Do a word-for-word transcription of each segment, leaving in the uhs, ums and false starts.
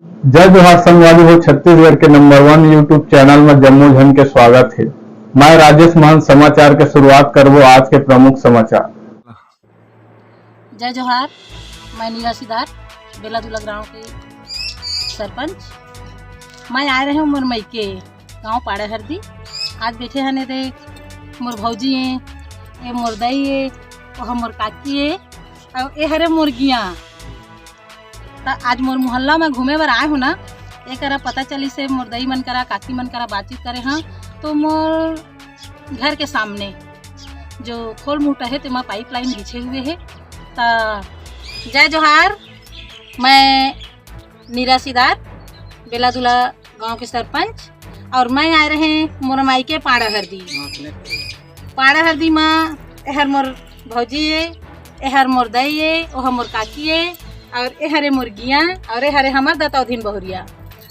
जय जोहार संगवारी हो, छत्तीसगढ़ के नंबर वन YouTube चैनल में जम्मो झन के स्वागत हे। मैं राजेश महंत समाचार के शुरुआत करबो आज के प्रमुख समाचार। जय जोहार, मैं नीरा सिदार, बेलादुला गांव के सरपंच। मैं आए रहे हूँ मोर मइके गांव पाड़ा हरदी। आज बैठे हने देख, मोर भौजी ए, ए मोर दाई ए, ओह मोर काकी ए, अउ ए हरे मोर गिया। त आज मोर मोहल्ला में घूमे बर आए हो ना, एकरा पता चली से मोर दाई मन करा, काकी मन करा बातचीत करे हाँ, तो मोर घर के सामने जो खोल मुहटा हे, तेमा पाइपलाइन बिछे हुए हे। त जय जोहार, मैं नीरा सिदार, बेलादुला गांव के सरपंच, और मैं आए रहे मोर मइके पाड़ा हरदी। पाड़ा हरदी मा एहर मोर भौजी ए, एहर मोर दाई ए, ओह मोर काकी ए, और एहरे मोर गिया, और एहरे हमर दतौधिन बहुरिया।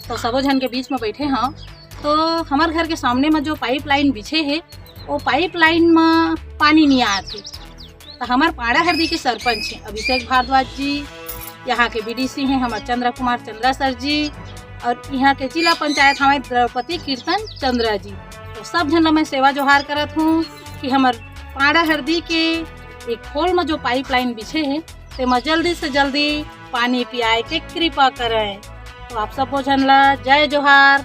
तो सबो झन के बीच में बैठे हव। तो हमर घर के सामने में जो पाइपलाइन बिछे हे, वो पाइपलाइन में पानी नहीं आत हे। तो हमर पाड़ा हरदी के सरपंच हैं अभिषेक भारद्वाज जी, यहाँ के बीडीसी हैं हमर चंद्रा कुमार चंद्रा सर जी, और यहाँ के जिला पंचायत हमारे द्रौपदी कीर्तन चंद्रा जी। तो सब झन ला मैं सेवा जोहार करत हूँ कि हमर पाड़ा हरदी के एक खोल में जो पाइपलाइन बिछे हे, तेमा जल्दी से जल्दी पानी पियाए के कृपा करें। तो आप सबो झन ला जय जोहार,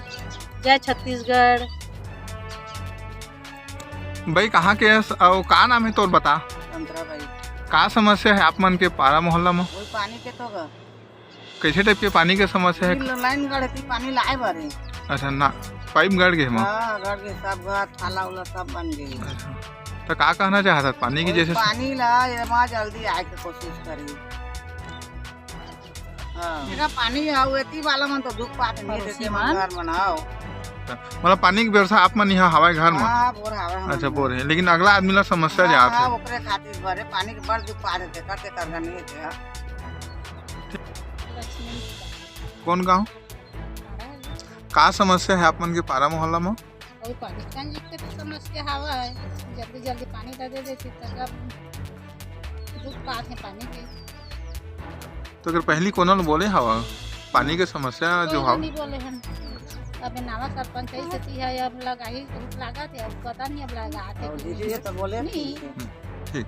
जय छत्तीसगढ़। भाई, कहाँ के हस अउ का नाम हे तोर, बता। संतरा भाई। का समस्या हे आप मन के पारा मोहल्ला म? वही पानी के तो ग। कैसे टाइप के पानी के समस्या हे? लाइन गढ़ थी, पानी लाए बारे। अच्छा, ना, पाइप गड़ गे हे मा? हाँ, गड़ गे, सब घर, थाला उला सब बन गए। अच्छा, तो का कहना चाहत हस पानी की, वही जैसे पानी ला, ये मा जल्दी आए के कोशिश करी। हाँ। एका पानी आऊ एती वाला मन तो दुख पात नहीं देते, मन घर बनाओ। मतलब पानी के व्यवस्था आप मन यहाँ हवाई घर में? हाँ, बोर हवा हम अच्छा, बोर है, लेकिन अगला आदमी ला समस्या हाँ, जात हाँ, है। ओकरे खातिर भरे पानी के बड़ दुख पात देते, करते कर नहीं देते। कौन गाँव? का समस्या है आप मन के पारा मोहल्ला में? कोई परेशान जी के तो समस्या हवा है, जल्दी जल्दी पानी ला दे देती तो सब दुख पात है पानी के। तो अगर पहली कोनो ल बोले हवा पानी के समस्या जो कोई हवा? नहीं बोले हम। अब नवा सरपंच है, सेती है, अब लगाही लागत है, अब पता नहीं अब लगात है और कि दीदी नहीं। ये तो बोले नहीं। ठीक।